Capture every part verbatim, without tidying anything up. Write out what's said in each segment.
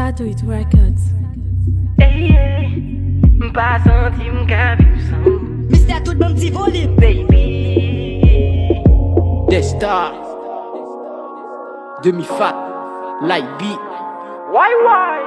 Adwit Records. Ey, ey, m pa santi m ka viv san ou. Mistè tout banm ti volim. Baby. The Star. Demi Fat. Light Beat. Why, why?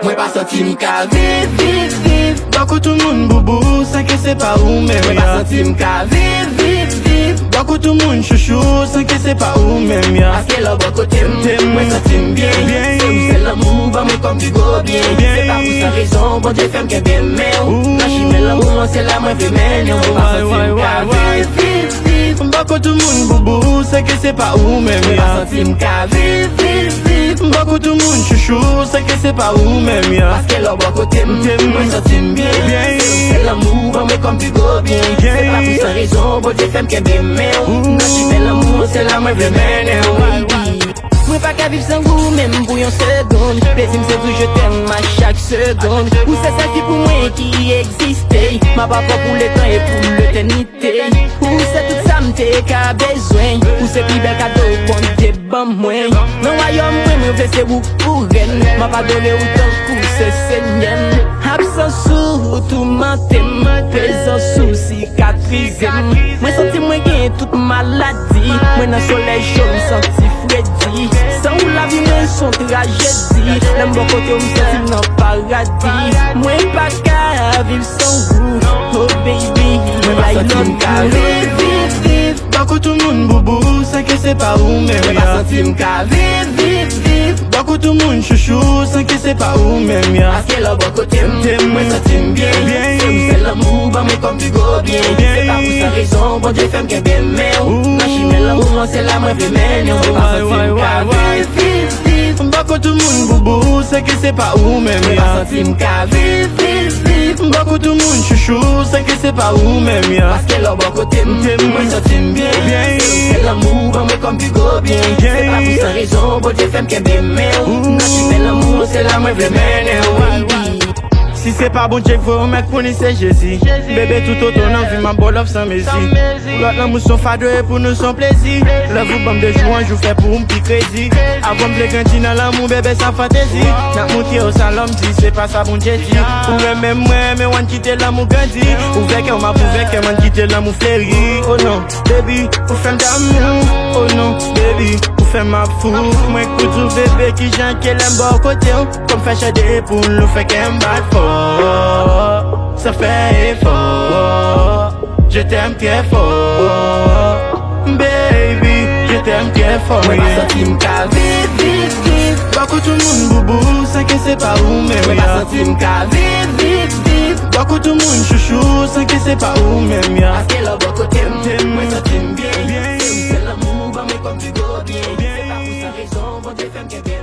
Mwen pa santi m ka viv, viv, viv. Bò kote moun boubou, san ke se pa ou menm, ya. Mwen pa santi m ka viv, viv, viv. Bò kote moun chouchou, san ke se pa ou menm, ya. Paske lè w bò kote m, mwen santi m byen. Se ou sèl lanmou, ban mwen kòm pi gwo byen. Se pa pou san rezon, Bondye fè m kenbe men w. Nan chimen lanmou an, se la mwen vle mennen w. Mwen pa santi m ka viv, viv, viv. M bò kote moun boubou, san ke se pa ou menm, ya. Mwen pa santi m ka viv, viv, viv. M bò kote moun chouchou, san ke se pa ou menm, ya. Paske lè w bò kote m, mwen santi m byen. Se ou sèl lanmou, ban mwen kòm pi gwo byen. Se pa pou san rezon, Bondye fè m kenbe men w. Nan chimen lanmou an, se la mwen vle mennen w, baby. Mwen pa ka viv san ou menm pou yon segonn. Plezi m se di w je t'aime a chak segonn. Ou se sèl fi pou mwen ki egziste. M ap avè w pou letan e pou letènite. Ou se tout sa m te ka bezwen. Ou se pi bèl kado Bondye ban mwen. Nan wayòm mwen, mwen vle se ou pou rèn. M ap adore ou tankou se Senyè m. Absans ou toumante m. Prezans ou sikatrize m. Mwen santi mwen gen tout maladi. Mwen nan solèy cho, m santi fredi. San ou lavi mwen se yon trajedi. Lè m bò kote w, m santi m nan paradi. Mwen pa ka viv san ou. Oh baby, I love you. Mwen pa santi m ka viv, viv, viv. Bò kote moun boubou, san ke se pa ou menm, ya. Mwen pa santi m ka viv, viv, viv. Bò kote moun chouchou, san ke se pa ou menm, ya. Paske lè w bò kote m, mwen santi m byen. Se ou sèl lanmou, ban mwen kòm pi gwo byen. Se pa pou san rezon, Bondye fè m kenbe men w. Nan chimen lanmou an, se la mwen vle mennen w. Mwen pa santi m ka viv, viv, viv. M bò kote moun boubou, san ke se pa ou menm, ya. Mwen pa santi m ka viv, viv, viv. M bò kote moun chouchou, san ke se pa ou menm, ya. Paske lè w bò kote m, mwen santi m byen. Se ou sèl lanmou, ban mwen kòm pi gwo byen. Se pa pou san rezon, Bondye fè m kenbe men w. Nan chimen lanmou an, se la mwen vle mennen w, baby. Si se pa Bondye k voye w, mèt konnen se Jezi. Bebe, toutotan nan vi m ap ba w love san mezi. Pou lòt lanmou se yon fado e pou nou se yon plezi. Love ou ban m de jou an jou fè pou m pi kredi. Avan m vle grandi nan lanmou, bebe, sa fantezi. N ap montre yo sa lòm di, se pa sa Bondye di. Ou renmen m, mwen renmen w, ann kite lanmou grandi. Ouvè kè w, m ap ouvè kè m, ann kite lanmou fleri. Oh non, baby, ou fè m damou. Oh non, baby, ou fè m ap fou. Mwen k pou di w, bebe, kijan ke lè m bò kote w. Kòm fè chè de epoul, ou fè kè m bat fò. San fè efò. Je t'aime très fort. Baby, je t'aime très fort. Mwen pa santi m ka viv, viv, viv. Bò kote moun boubou, san ke se pa ou menm, ya. Mwen pa santi m ka viv, viv, viv. Bò kote moun chouchou, san ke se pa ou menm, ya. Paske lè w bò kote m, mwen santi m byen. Se ou sèl lanmou, ban mwen kòm pi gwo byen. Se pa pou san rezon, Bondye fè m kenbe